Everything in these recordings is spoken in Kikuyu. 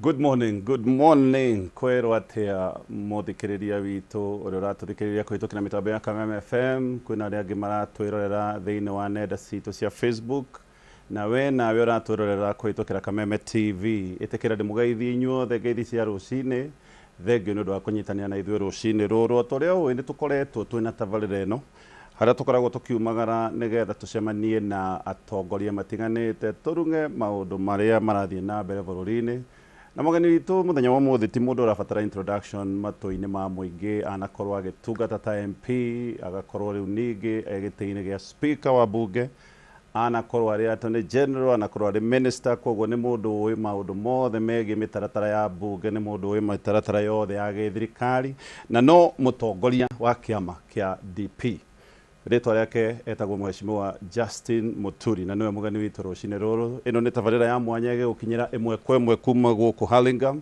Good morning, good morning. Kwĩrwo atĩa mũthikĩrĩria witũ ũrĩa ũratũthikĩrĩria kũhĩtũkĩra mĩtambo ya Kameme FM, kwĩna arĩa angĩ maratwĩrorera thĩinĩ wa nenda citũ cia Facebook, na we nawe ũratwĩrorera kũhĩtũkĩra Kameme TV. Ĩtĩkĩra ndĩmũgeithie inyuothe ngeithi cia rũcinĩ. Thengiũ nĩ ũndũ wa kũnyitanĩra na ithuĩ rũcinĩ rũrũ. O ta ũrĩa ũĩ nĩ tũkoretwo twĩna tabarĩra ĩno harĩa tũkoragwo tũkiumagara nĩgetha tũcemanie na atongoria matiganĩte tũrung'e maũndũ marĩa marathiĩ na mbere bũrũri-inĩ. Na mũgeni witũ mũthenya wa ũmũthĩ ti mũndũ ũrabatara introduction matũ-inĩ ma mũingĩ, anakorwo agĩtungata ta MP, agakorwo rĩu ningĩ e gĩtĩ-inĩ gĩa speaker wa bunge, anakorwo arĩ attorney general, anakorwo arĩ minister, koguo nĩ mũndũ ũĩ maũndũ mothe megiĩ mĩtaratara ya bunge, nĩ mũndũ ũĩ mĩtaratara yothe ya gĩthirikari, na no mũtongoria wa kĩama kĩa DP. Rĩtwa rĩake etagwo Mheshimiwa Justin Muturi na nĩwe mũgeni witũ rũcinĩ rũrũ. Ĩno nĩ tabarĩra ya mwanya ĩgĩgũkinyĩra ĩmwe kwa ĩmwe kuma gũkũ Hurlingham,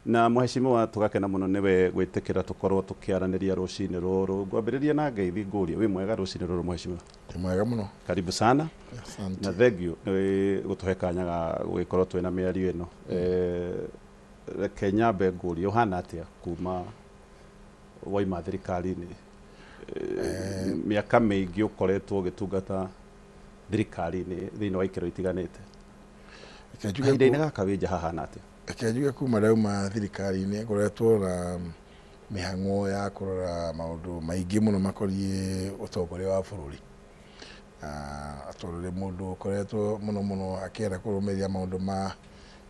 na Mheshimiwa tũgakena mũno nĩwe gwĩtĩkĩra tũkorwo tũkĩaranĩria rũcinĩ rũrũ. Ngwambĩrĩria na ngeithi ngũrie wĩ mwega rũcinĩ rũrũ Mheshimiwa? Ndĩ mwega mũno. Karibu sana. Asante. Na thengiũ nĩ gũtũhe kanya ga gũgĩkorwo twĩna mĩario ĩno. Reke nyambe ngũrie ũhana atĩa kuma waima thirikari-inĩ? Mĩaka mĩingĩ ũkoretwo ũgĩtungata thirikari-inĩ thĩinĩ wa ikĩro itiganĩte. Kahinda-inĩ gaka wĩ nja hahana atĩa? Reke njuge kuma ndauma thirikari-inĩ ngoretwo na mĩhang'o ya kũrora maũndũ maingĩ mũno makoniĩ ũtongoria wa bũrũri. Tondũ nĩ mũndũ ũkoretwo mũno mũno akĩenda kũrũmĩrĩra maũndũ ma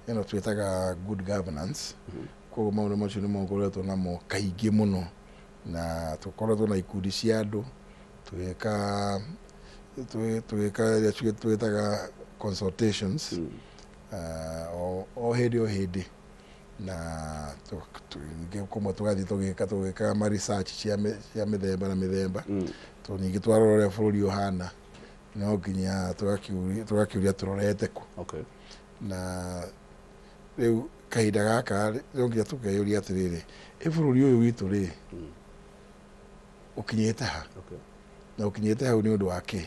ĩno twĩtaga good governance. Koguo maũndũ macio nĩmo ngoretwo namo kaingĩ mũno, na tũkoretwo na ikundi cia andũ tũgĩka ĩrĩa twĩtaga consultations o hĩndĩ o hĩndĩ, na ningĩ kũmwe tũgathiĩ tũgĩkaga ma research cia mĩthemba na mĩthemba, tondũ ningĩ twarora ũrĩa bũrũri ũhana no nginya tũgakĩũria tũrorete kũ. Na rĩu kahinda gaka no nginya tũkeyũria atĩrĩrĩ, ĩ bũrũri ũyũ witũ rĩ ũkinyĩte ha? Na ũkinyĩte hau nĩ ũndũ wa kĩ?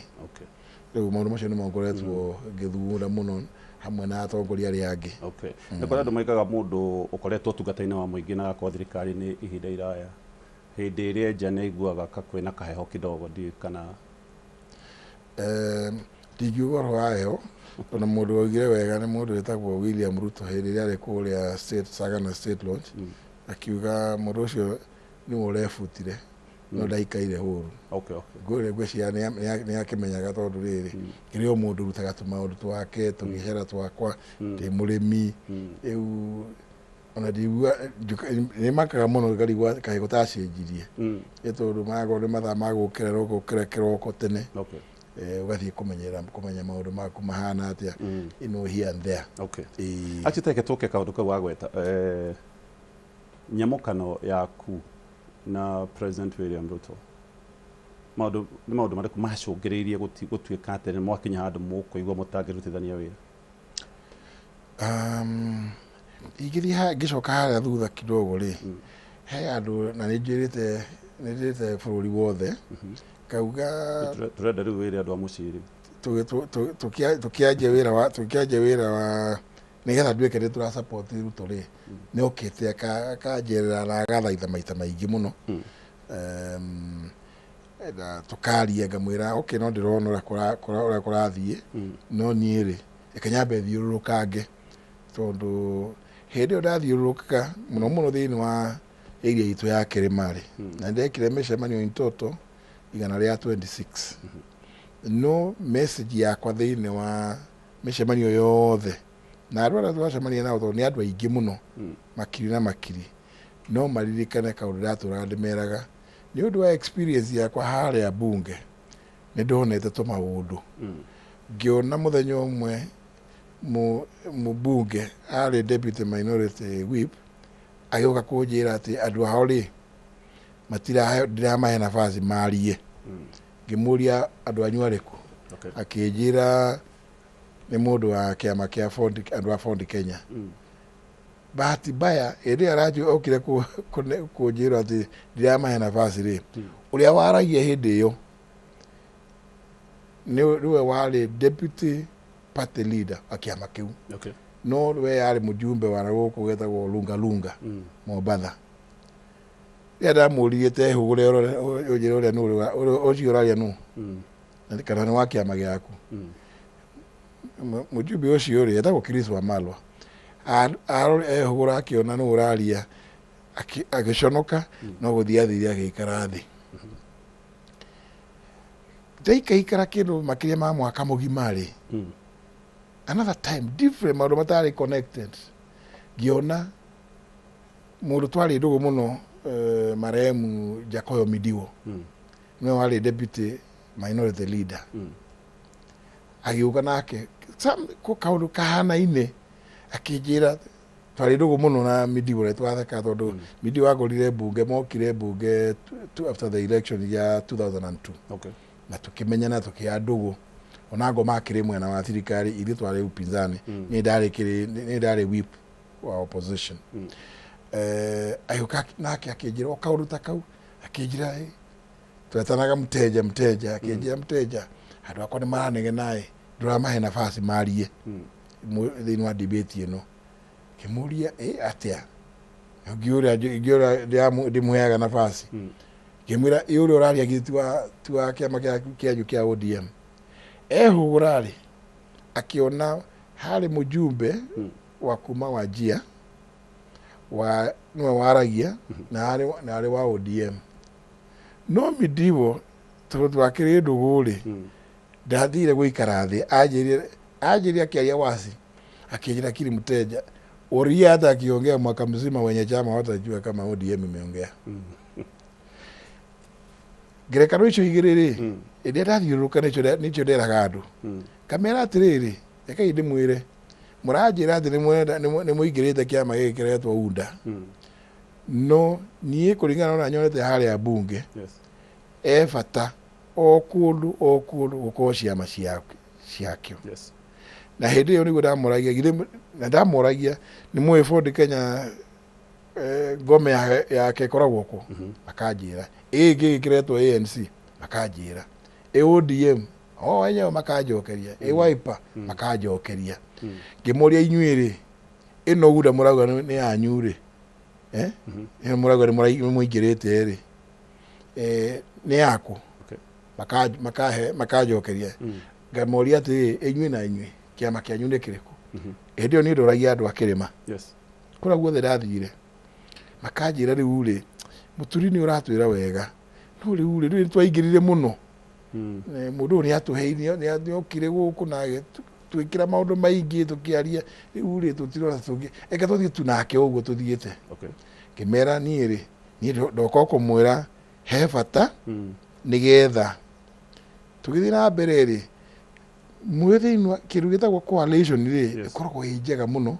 Rĩu maũndũ macio nĩmo ngoretwo ngĩthugunda mũno hamwe na atongoria arĩa angĩ. Nĩ kũrĩ andũ moigaga mũndũ ũkoretwo ũtungata-inĩ wa mũingĩ na agakorwo thirikari-inĩ ihinda iraya, hĩndĩ ĩrĩa nja nĩ aiguaga kwĩna kaheho kidogo, ndiũĩ kana Ndingiuga ũhoro wa heho, tondũ mũndũ waugire wega nĩ mũndũ wĩtagwo William Ruto hĩndĩ ĩrĩa arĩ kũrĩa State, Sagana State Lodge, akiuga mũndũ ũcio nĩwe ũrebutire no ndaikaire hũru. Ngwĩciria nĩ akĩmenyaga tondũ rĩrĩ kĩrĩ o mũndũ ũrutaga tũmaũndũ twake, tũbiacara twakwa, ndĩ mũrĩmi, rĩu ona ndigua nĩ makaga mũno ngarigwo kaĩ gũtacenjirie, nĩ tondũ magakorwo nĩ mathaa ma gũkĩra no gũkĩra kĩroko tene, ũgathiĩ kũmenyera kũmenya maũndũ maku mahana atĩa, you know, here and there. Actually teke tũke kaũndũ kau wagweta, nyamũkano yaku na President William Ruto, maũndũ nĩ maũndũ marĩkũ macũngĩrĩirie gũtuĩka atĩ nĩ mwakinya handũ mũkũigua mũtangĩrutithania wĩra? Ingĩthiĩ ngĩcoka harĩa thutha kidogo rĩ, he andũ na nĩ njĩrĩte bũrũri wothe ngauga Tũrenda rĩu wĩre andũ a mũciĩ rĩu. Tũkĩanjia wĩra wa nĩgetha nduĩke nĩ tũra support Ruto rĩ, nĩ okĩte akanjerera na agathaitha maita maingĩ mũno. Na tũkaria ngamwĩra okay, no ndĩrona ũrĩa kũrathiĩ, no niĩ rĩ reke nyambe thiũrũrũkange, tondũ hĩndĩ ĩyo ndathiũrũrũkaga mũno mũno thĩinĩ wa area itũ ya Kĩrĩma rĩ, na ndekire mĩcemanio in total 126. No message yakwa thĩinĩ wa mĩcemanio yothe na andũ arĩa twacemania nao, tondũ nĩ andũ aingĩ mũno, makiri na makiri, no maririkane kaũndũ ndatũraga ndĩmeraga nĩ ũndũ wa experience yakwa harĩa bunge, nĩ ndonete tũmaũndũ. Ngĩona mũthenya ũmwe mũmbunge arĩ deputy minority whip agĩũka kũnjĩra atĩ andũ ao rĩ matirahe, ndiramahe nafasi marie. Ngĩmũria andũ anyu arĩkũ? Akĩnjĩra nĩ mũndũ wa kĩama kĩa Ford, andũ a Ford Kenya. Bahati mbaya hĩndĩ ĩyo okire kũnjĩra atĩ ndiramahe nafasi rĩ, ũrĩa waragia hĩndĩ ĩyo nĩwe warĩ deputy party leader wa kĩama kĩu. No we yarĩ mũjumbe wa gũkũ wetagwo Lunga Lunga, Mombatha. Rĩrĩa ndamũririe, tehũgũre ũrore ũnjĩre ũrĩa nũ ũcio ũraria nũ, kana nĩ wa kĩama gĩaku. Mũjumbe ũcio rĩ, etagwo Chris Wamalwa. Ehũgũra akĩona nũ ũraria, agĩconoka, no gũthiĩ athire agĩikara thĩ. Ndaikaikara kĩndũ makĩria ma mwaka mũgima rĩ, another time, different, maũndũ matarĩ connected, ngĩona mũndũ twarĩ ndũgũ mũno, marehemu Jakoyo Midiwo, nĩwe warĩ deputy minority leader, agĩũka nake kaũndũ kahanaine, akĩnjĩra twarĩ ndũgũ mũno na Midiwo rĩ, twatheka tondũ Midiwo agũrire mbunge, mokire mbunge after the election ya 2002, na tũkĩmenyana, tũkĩa ndũgũ ona ngoma akĩrĩ mwena wa thirikari, ithuĩ twarĩ upinzani. Niĩ ndarĩ whip wa opposition. Agĩũka nake akĩnjĩra o kaũndũ ta kau, akĩnjĩra, "Twetanaga mteja, mteja." Akĩnjĩra, "Mteja, andũ akwa nĩ maranegena ĩ, ndũramahe nafasi marie thĩinĩ wa debate ĩno." Ngĩmũria, "Ĩ atĩa?" Ngĩũria, ngĩũria ndĩmũheaga nafasi. Ngĩmwĩra, "Ĩ ũrĩa ũraria githĩ ti wa kĩama kĩanyu kĩa ODM?" Ehũgũra rĩ, akĩona harĩ mũjumbe wa kuma Wajir wa nĩwe waragia na arĩ wa ODM. No Midiwo, tondũ twakĩrĩ ndũgũ rĩ, ndathire gũikara thĩ, anjĩrire akĩaria wasi, akĩnjĩra, "Kiri mteja, Oria hata akiongea mwaka mzima, wenye chama watajua kama ODM imeongea." Ngerekano icio igĩrĩ rĩ, ĩrĩa ndathiũrũrũka nĩcio nderaga andũ, ngamera atĩrĩrĩ, rekei ndĩmwĩre, mũranjĩra atĩ nĩ mũingĩrĩte kĩama gĩkĩ kĩretwo UDA, no niĩ kũringana na ũrĩa nyonete harĩa mbunge, e bata o kũndũ o kũndũ gũkorwo ciama ciakĩo. Na hĩndĩ ĩyo nĩguo ndamoragia, githĩ na ndamoragia, nĩ mũĩ Ford Kenya, ngome yake ĩkoragwo kũ? Makanjĩra ĩ gĩkĩ kĩretwo ANC, makanjĩra ĩ ODM, o enyewe makanjokeria ĩ Wiper, makanjokeria. Ngĩmoria, inyuĩ rĩ, ĩno UDA mũrauga nĩ yanyu rĩ, eh, ĩno mũrauga nĩ mũingĩrĩte rĩ, nĩ yakũ? Makahe makanjokeria. Ngamoria atĩrĩ, inyuĩ na inyuĩ kĩama kĩanyu nĩ kĩrĩkũ? Hĩndĩ ĩyo niĩ ndoragia andũ a kĩrĩma. Kũrĩa guothe ndathire, makanjĩra, rĩu rĩ, Mũturi, nĩ ũratwĩra wega, no rĩu rĩ, rĩu nĩ twaingĩrire mũno. Mũndũ ũyũ nĩ atũheire, nĩ okire gũkũ na twĩkĩra maũndũ maingĩ tũkĩaria, rĩu rĩ, tũtirona tũngĩ, reke tũthiĩ tu nake ũguo tũthiĩte. Ngĩmera, niĩ rĩ, niĩ ndoka o kũmwĩra he bata nĩgetha tũgĩthiĩ na mbere rĩ, mwĩ thĩinĩ wa kĩndũ gĩtagwo coalition rĩ, ĩkoragwo ĩ njega mũno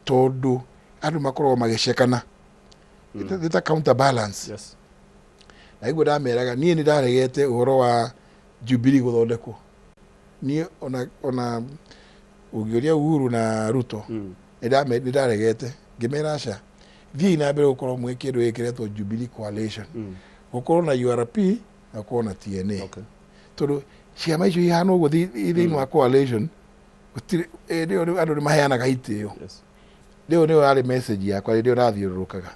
tondũ andũ makoragwo magĩcekana. Nĩ ta counter balance. Na iguo ndameraga, niĩ nĩ ndaregete ũhoro wa Jubilee gũthondekwo. Niĩ ona ũngĩũria Uhuru na Ruto, nĩ ndaregete, ngĩmera, aca, thiĩi na mbere gũkorwo mwĩ kĩndũ gĩkĩ kĩretwo Jubilee coalition, gũkorwo na URP na gũkorwo na TNA, tondũ ciama icio ihana ũguo thĩinĩ wa coalition, gũtirĩ hĩndĩ ĩyo andũ nĩ maheanaga itĩo. Rĩu nĩyo yarĩ message yakwa rĩrĩa ũrathiũrũrũkaga.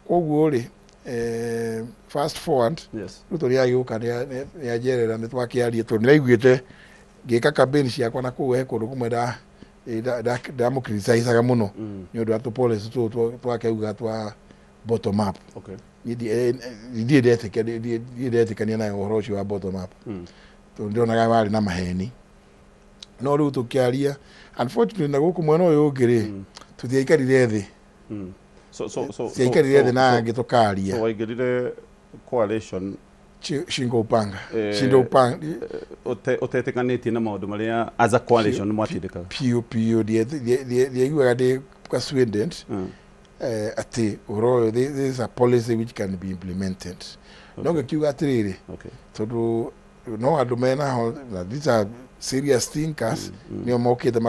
Koguo rĩ, fast forward, Ruto nĩ agĩũka, nĩ anjerera, nĩ twakĩaria, tondũ nĩ ndaiguĩte ngĩka campaign ciakwa na kũu he kũndũ kũmwe ndamũ-criticizaga mũno nĩ ũndũ wa tũ policy tũtũ twakĩauga twa bottom up. Niĩ ndirĩ ndetĩkania nayo ũhoro ũcio wa bottom up, tondũ ndĩronaga warĩ na maheni. No rĩu tũkĩaria, unfortunately, na gũkũ mwena ũyũ ũngĩ rĩ, tũtiaikarire thĩ. So Tiaikarire thĩ na angĩ tũkaria. So waingĩrire coalition Shingo upanga. Shingo upanga. Ũtetĩkanĩtie na maũndũ marĩa as a coalition mwatindĩkaga. Piũ piũ, ndiaiguaga ndĩ persuaded atĩ ũhoro ũyũ, this is a policy which can be implemented. No ngĩkiuga atĩrĩrĩ, tondũ no andũ menaho na these are serious thinkers, nĩo mokĩte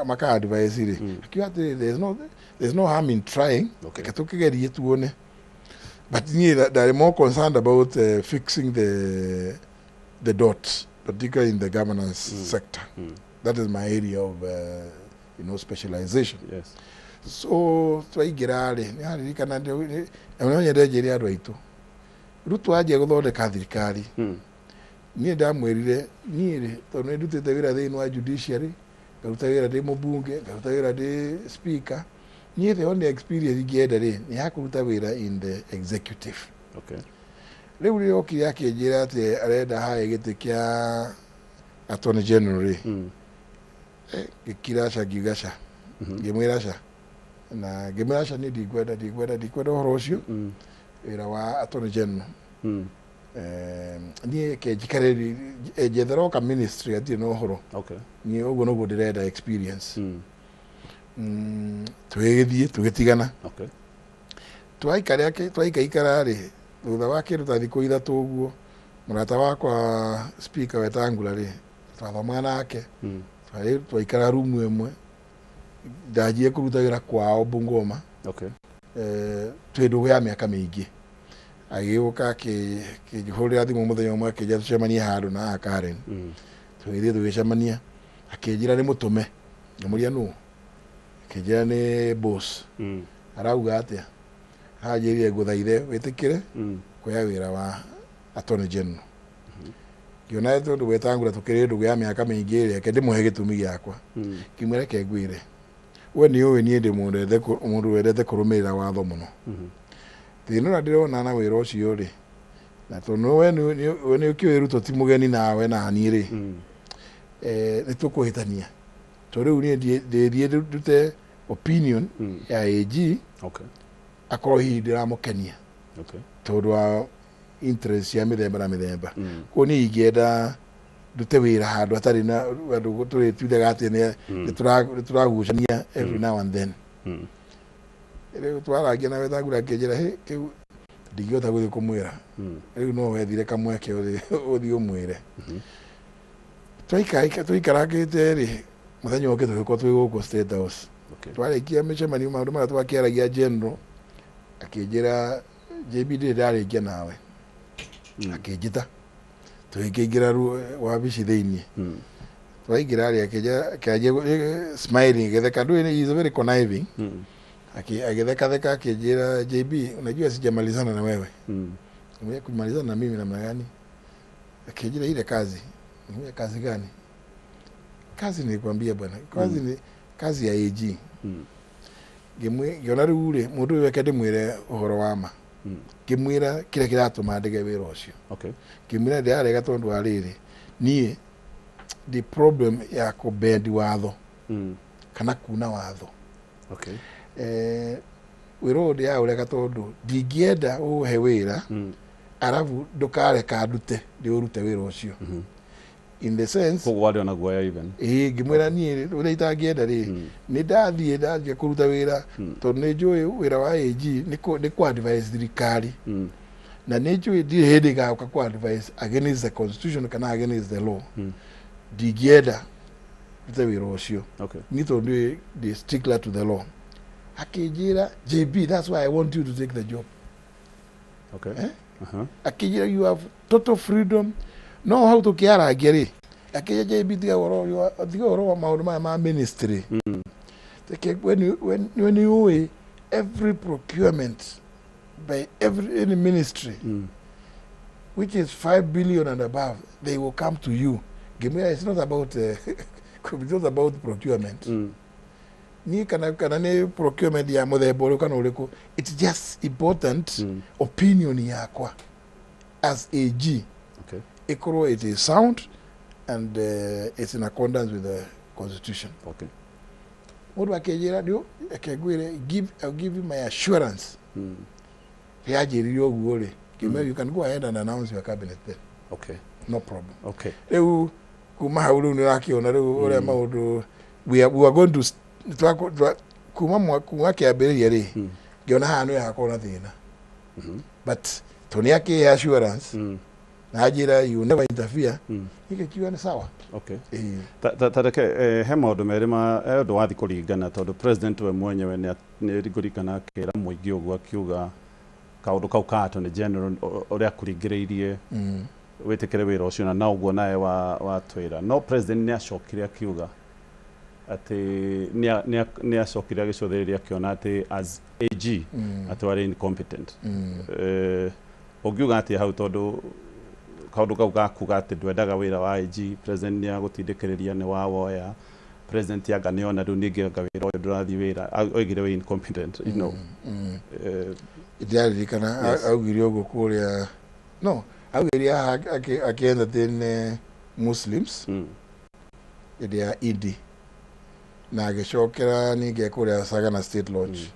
maka advise rĩ, akiuga atĩrĩrĩ, there's no harm in trying. Reke tũkĩgerie tuone. But niĩ ndarĩ more concerned about fixing the dots, particularly in the governance sector. That is my area of Specialization. So twaingĩra rĩ, nĩ haririkana, no nyende njĩre andũ aitũ, Ruto anjia gũthondeka thirikari, niĩ ndamwĩrire, niĩ rĩ, tondũ nĩ ndutĩte wĩra thĩinĩ wa judiciary, ngaruta wĩra ndĩ mũmbunge, ngaruta wĩra ndĩ speaker, niĩ the only experience ingĩenda rĩ, nĩ ya kũruta wĩra in the executive. Rĩu rĩrĩa okire akĩnjĩra atĩ arenda hae gĩtĩ kĩa attorney general rĩ, ngĩkira ca, ngiuga ca, ngĩmwĩra ca, na ngĩmwĩra ca, niĩ ndikwenda ũhoro ũcio, wĩra wa attorney general. Niĩ ke njikare njethera oka ministry hatirĩ na ũhoro. Niĩ ũguo noguo ndĩrenda experience. Tũgĩgĩthiĩ tũgĩtigana. Twaikara twaikaikara rĩ, thutha wa kĩndũ ta thikũ 3 ũguo, mũrata wakwa Speaker Wetangula rĩ, twathomaga nake, twaikara rumu ĩmwe, ndanjire kũruta wĩra kwao Bungoma. Twĩ ndũgũ ya mĩaka mĩingĩ, agĩũka akĩnjĩhũrĩra thimũ mũthenya ũmwe, akĩnjĩra tũcemanie handũ na haha Karen. Tũgĩthiĩ tũgĩcemania, akĩnjĩra nĩ mũtũme. Ngĩmũria nũ, akĩnjĩra nĩ boss. Arauga atĩa? Aranjĩrire ngũthaithe wĩtĩkĩre kuoya wĩra wa attorney general. Ngĩona tondũ Wetangula tũkĩrĩ ndũgũ ya mĩaka mĩingĩ rĩ, reke ndĩmũhe gĩtũmi gĩakwa. Ngĩmwĩra, reke ngwĩre, we nĩ ũĩ niĩ ndĩ mũndũ wendete kũrũmĩrĩra watho mũno. Thĩna ũrĩa ndĩrona na wĩra ũcio rĩ, na tondũ we nĩ ũkĩũĩ Ruto ti mũgeni nawe na niĩ rĩ, nĩ tũkũhĩtania, tondũ rĩu niĩ ndĩthiĩ ndute opinion ya AG, akorwo hihi ndĩramũkenia, tondũ wa interest cia mĩthemba na mĩthemba. Koguo niĩ ingĩenda ndute wĩra handũ hatarĩ na andũ tũrĩtindaga atĩ nĩ tũragucania every now and then. Rĩu twaragia na Wetangula, akĩnjĩra, "Hĩ, kĩu ndingĩhota gũthiĩ kũmwĩra." Rĩu no wethire kamweke ũthiĩ ũmwĩre. Tũikarangĩte rĩ, mũthenya ũngĩ tũgĩkorwo twĩ gũkũ State House. Twarĩkia mĩcemanio, maũndũ marĩa twakĩaragia general, akĩnjĩra, "JB, ndirĩ ndarĩkia nawe." Akĩnjĩta, tũgĩkĩingĩra wabici thĩiniĩ. Twaingĩra rĩ, akĩanjia smiling, agĩtheka. Ndũĩ he is very conniving. Agĩthekatheka, akĩnjĩra, "JB, unajua sijamalizana na wewe." Nikamwambia, "Kumalizana na mimi namna gani?" Akĩnjĩra, "Ile kazi." Nikamwambia, "Kazi gani?" "Kazi nilikwambia bwana, kazi ni kazi ya AG." Ngĩona rĩu rĩ, mũndũ ũyũ reke ndĩmwĩre ũhoro wa ma. Ngĩmwĩra kĩrĩa kĩratũma ndege wĩra ũcio. Ngĩmwĩra ndĩrarega tondũ wa rĩrĩ, niĩ the problem ya kũbendi watho kana kuna watho. Wĩra ũyũ ndĩraũrega tondũ ndingĩenda ũhe wĩra, arabu ndũkareka ndute ndĩũrute wĩra ũcio, in the sense Koguo warĩ ona guoya even. Ĩĩ, ngĩmwĩra niĩ ũrĩa itangĩenda rĩ, nĩ ndathiĩ ndanjia kũruta wĩra, tondũ nĩ njũĩ wĩra wa AG nĩ kũ advise thirikari, na nĩ njũĩ ndirĩ hĩndĩ igaũka kũ advise against the constitution kana against the law. Ndingĩenda ndute wĩra ũcio. Niĩ tondũ ndĩ stickler to the law. Akĩnjĩra, "JB, that's why I want you to take the job." Eh? Akĩnjĩra, "You have total freedom." No hau tũkĩarangia rĩ, akĩnjĩra, "JB, tiga ũhoro wa maũndũ maya ma ministry. Take when you ũĩ every procurement by every any ministry which is 5 billion and above, they will come to you." Ngĩmwĩra, it's not about procurement. Niĩ kana nĩ procurement ya mũthemba ũrĩkũ kana ũrĩkũ, it's just important opinion yakwa as AG ĩkorwo it is sound and it's in accordance with the constitution." Mũndũ akĩnjĩra, "Nĩ reke ngwĩre, I'll give you my assurance." Rĩanjĩrire ũguo rĩ, ngĩmwĩra, "You can go ahead and announce your cabinet then." No problem. Rĩu kuma hau rĩu nĩ ũrakĩona rĩu ũrĩa maũndũ we are going to kuma kĩambĩrĩria rĩ, ngĩona haha nĩ hakorwo na thĩna, but tondũ nĩ akĩhe assurance na anjĩra, "You never interfere," nĩgĩkiuga nĩ sawa. Ĩĩ. Ta reke he maũndũ merĩ ma he ũndũ wathi kũringana, tondũ president we mwenyewe nĩ ngũririkana akĩra mũingĩ ũguo, akiuga kaũndũ kau ka attorney general ũrĩa akũringĩrĩirie wĩtĩkĩre wĩra ũcio, na ũguo nawe watwĩra. No president nĩ acokire akiuga Atĩ nĩ acokire agĩcũthĩrĩria akĩona atĩ as AG atĩ warĩ incompetent. Ũngiuga atĩa hau, tondũ kaũndũ kau gakuga atĩ ndwendaga wĩra wa AG, president nĩ agũtindĩkĩrĩria nĩ wawoya, president anga nĩona rĩu ningĩ anga wĩra ũyũ ndũrathiĩ wĩra, oigire wĩ incompetent. Ndiaririkana. Yes. Augire ũguo kũrĩa, no augire haha akĩ entertain Muslims hĩndĩ ya Idi, na agĩcokera ningĩ kũrĩa Sagana State Lodge.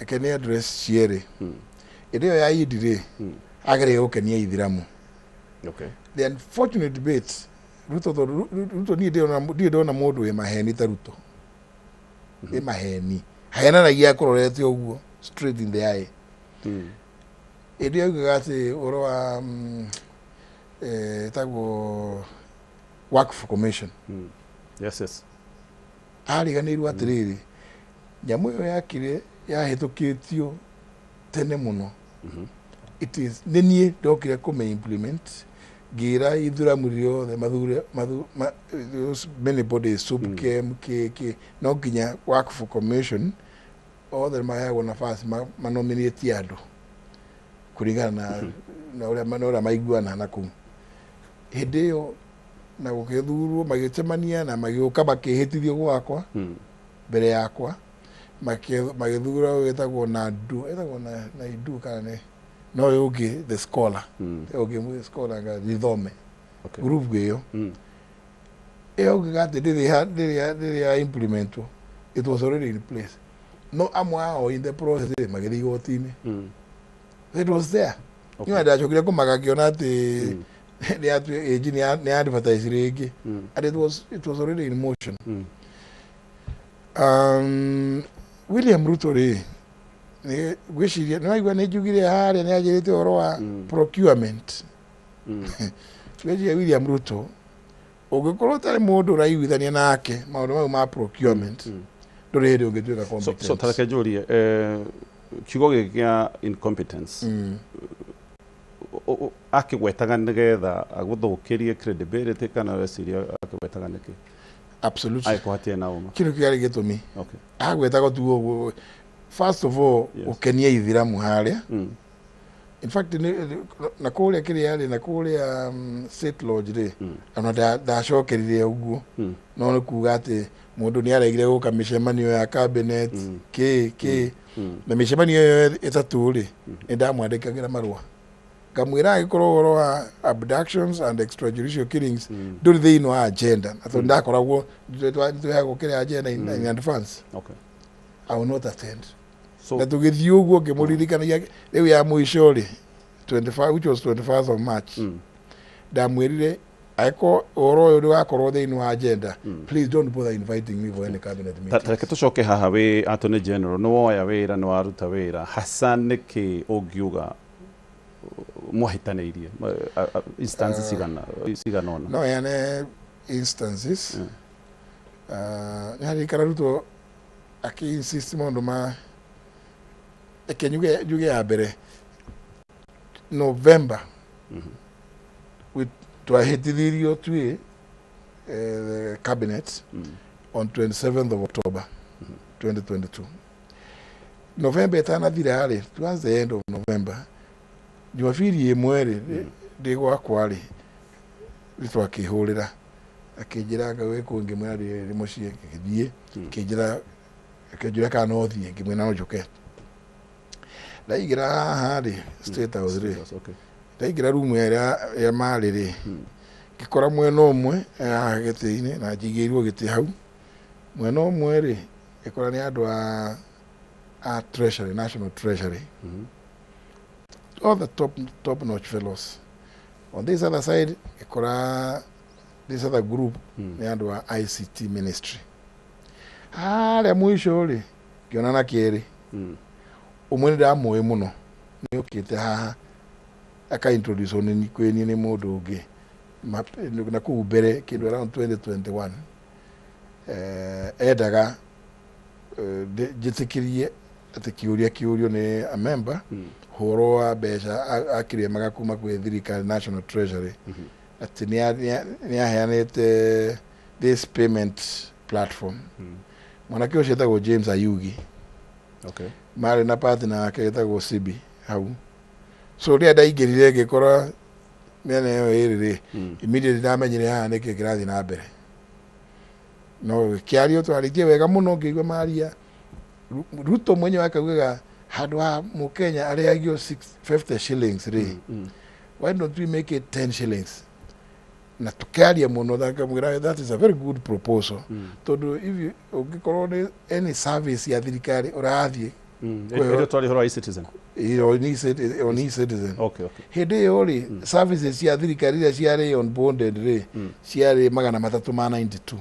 Eke nĩ address cierĩ. Hĩndĩ ĩyo ya Idi rĩ, ageria gũkenia Ithiramu. The unfortunate debate Ruto, tondũ Ruto niĩ ndirĩ ndona mũndũ wĩ maheni ta Ruto, wĩ maheni, ahenanagia akũrorete ũguo straight in the eye. Hĩndĩ ĩyo augaga atĩ ũhoro wa ĩtagwo Waqf Commission. Yes. Ariganĩirwo atĩrĩrĩ, nyamũ ĩyo yakire yahĩtũkĩtio tene mũno. It is nĩ niĩ ndokire kũmĩ implement, ngĩra ithuramu rĩothe mathure those many bodies, SUPKEM, kĩ no nginya Waqf Commission othe maheagwo nafasi manominate andũ kũringana na ũrĩa maiguana na kũu hĩndĩ ĩyo, na gũgĩthurwo magĩcemania na magĩũka makĩhĩtithio gwakwa mbere yakwa, magĩthura ũyũ wĩtagwo Nadu, ĩtagwo na Naidu kana nĩ no ũyũ ũngĩ, the scholar, ũyũ ũngĩ scholar nga gĩthome. Group ĩyo ĩyo ũngĩga atĩ ndĩrĩ ya implementwo, it was already in place, no amwe ao in the process rĩ, magĩthiĩ igoti-inĩ. It was there. Niĩ ndacokire kũmaka ngĩona atĩ nĩ AG nĩ advertise rĩngĩ, and it was already in motion. William Ruto rĩ, nĩ ngwĩciria nĩ waigua nĩ njugire harĩa nĩ anjĩrĩte ũhoro wa procurement. Ngwĩciria William Ruto, ũngĩkorwo ũtarĩ mũndũ ũraiguithania nake maũndũ mau ma procurement, ndũrĩ hĩndĩ ũngĩtuĩka competent. So tareke njũrie, kiugo gĩkĩ kĩa incompetence akĩgwetaga nĩgetha agũthũkĩrie credibility, kana ũreciria akĩgwetaga nĩkĩ? Absolutely. Angĩkorwo hatirĩ na ũma. Kĩndũ kĩarĩ gĩtũmi agwetaga tu ũguo, first of all, gũkenia ithiramu harĩa. In fact, na kũrĩa kĩrĩa rĩ, na kũrĩa State Lodge rĩ, ona ndacokerire ũguo. No nĩ kuga atĩ mũndũ nĩ aregire gũka mĩcemanio ya cabinet kĩ kĩ na mĩcemanio ĩyo ĩtatũ rĩ, nĩ ndamwandĩkagĩra marũa ngamwĩra angĩkorwo ũhoro wa abductions and extrajudicial killings ndũrĩ thĩinĩ wa agenda, na tondũ ndakoragwo nĩtũheagwo kĩrĩa agenda in advance, I will not attend. So na tũgĩthiĩ ũguo ngĩmũririkanagia rĩu ya mũico rĩ, 25, which was 21st of March, ndamwĩrire angĩkorwo ũhoro ũyũ ndũgakorwo thĩinĩ wa agenda, please don't bother inviting me for any cabinet meeting. Tareke tũcoke haha wĩ Attorney General, nĩ woya wĩra, nĩ waruta wĩra. Hasa nĩkĩ ũngiuga mwahĩtanĩirie instances cigana ũna? No heane instances. Nĩ haririkana Ruto akĩ-insist maũndũ ma, reke njuge ya mbere, November twahĩtithirio twĩ cabinet on 27th of October 2022. November ĩtanathira rĩ, towards the end of November, Jumapili ĩmwe rĩ, ndĩ gwakwa rĩ, nĩ twakĩhũrĩra, akĩnjĩra anga wĩ kũ, ngĩmwĩra ndĩ mũciĩ, ngĩthiĩ, akĩnjĩra, akĩnjũria kana no thiĩ, ngĩmwĩra no njũke. Ndaingĩra haha rĩ, State House rĩ, ndaingĩra rumu ĩrĩa ĩrĩa marĩ rĩ, ngĩkora mwena ũmwe haha gĩtĩ-inĩ na njigĩirwo gĩtĩ hau, mwena ũmwe rĩ, ngĩkora nĩ andũ a Treasury, National Treasury, all the top notch fellows. On this other side ngĩkora this other group nĩ andũ a ICT ministry. Harĩa mũico rĩ, ngĩona na kerĩ ũmwe nĩ ndamũĩ mũno, nĩ ũkĩte haha aka introduce nĩ kwĩ niĩ nĩ mũndũ ũngĩ na kũu mbere kĩndũ around 2021, endaga njĩtĩkĩrie atĩ kĩũria kĩũrio nĩ a member ũhoro wa mbeca akĩrĩmaga kuma kwĩ thirikari, National Treasury, atĩ nĩ aheanĩte This payment platform, mwanake ũcio etagwo James Ayugi. Marĩ na partner yake ĩtagwo Sibi hau. So rĩrĩa ndaingĩrire ngĩkora mĩena ĩyo ĩrĩ rĩ, immediately ndamenyire haha nĩkĩ kĩrathiĩ na mbere. No kĩario twarĩtie wega mũno, ngĩigua maria Ruto mwenyewe akaugaga handũ ha mũkenya arĩhagio 50 shillings rĩ, why don't we make it 10 shillings? Na tũkĩaria mũno na ngamwĩra that is a very good proposal, tondũ if you ũngĩkorwo nĩ any service ya thirikari ũrathiĩ Ĩrĩa twarĩ ũhoro wa e-Citizen. On e-Citizen. Okay. Hĩndĩ ĩyo rĩ, services cia thirikari iria ciarĩ onboarded rĩ, ciarĩ 392.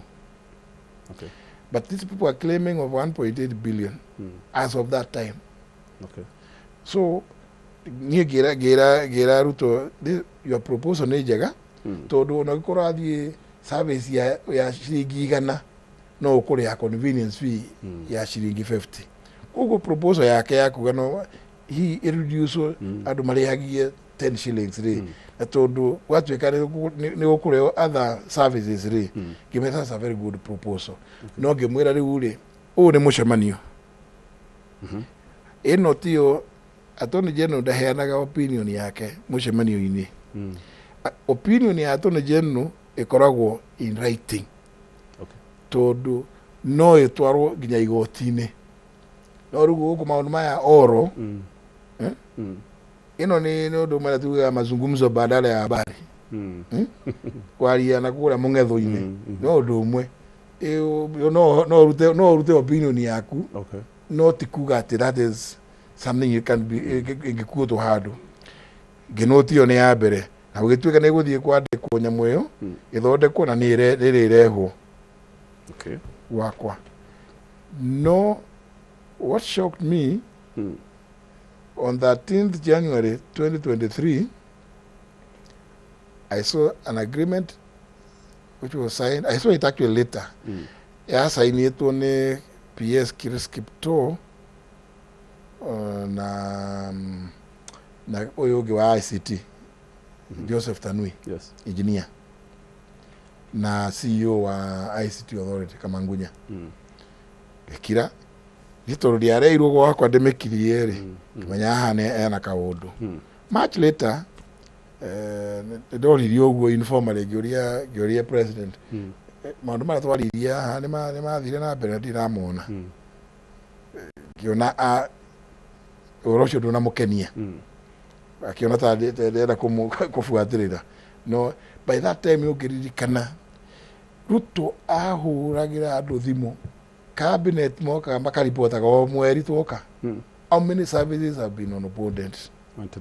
But these people are claiming of 1.8 billion as of that time. So niĩ ngĩra Ruto, your proposal nĩ njega, tondũ ona ũngĩkorwo athiĩ service ya ciringi 100, no ũkũrĩha convenience fee ya ciringi 50. Koguo proposal yake ya kuga no hihi ĩreduce, andũ marĩhagie 10 shillings rĩ, na tondũ gwatuĩka nĩ gũkũrĩo other services rĩ, ngĩmwĩra that's a very good proposal. No ngĩmwĩra rĩu rĩ, ũyũ nĩ mũcemanio, ĩno tiyo Attorney General ndaheanaga opinion yake mũcemanio-inĩ. Opinion ya Attorney General ĩkoragwo in writing, tondũ no ĩtwarwo nginya igoti-inĩ. No rĩu gũkũ maũndũ maya oro, eh? Ĩno nĩ ũndũ ũmwe tugaga mazungumzo badala ya habari. Kwaria na kũrĩa mũng'etho-inĩ no ũndũ ũmwe. No ũrute opinion yaku, no ti kuga atĩ that is something you can be ĩngĩkuotwo handũ. Ngĩnũti ĩyo nĩ ya mbere na gũgĩtuĩka nĩ gũthiĩ kwandĩkwo nyamũ ĩyo, ĩthondekwo na nĩ ĩrĩrehwo gwakwa. No what shocked me, on 13th January 2023, I saw an agreement which was signed. I saw it actually later. Yasainĩtwo nĩ PS Chris Kiptoo na ũyũ ũngĩ wa ICT, Joseph Tanui, engineer, na CEO wa ICT Authority Kamangunya. Ngĩkira nĩ tondũ ndiareirwo gwakwa ndĩmĩkirie rĩ, ngĩmenya haha nĩ ena kaũndũ. Much later, nĩ ndoririe ũguo informally, ngĩũria president, maũndũ marĩa twaririe haha nĩ mathire na mbere? Ndiramona. Ngĩona ũhoro ũcio ndũnamũkenia, akĩona ta ndĩrenda kũbuatĩrĩra. No by that time, ũngĩririkana, Ruto ahũragĩra andũ thimũ, cabinet mokaga makaripotaga o mweri twoka how many services have been onboarded. Went to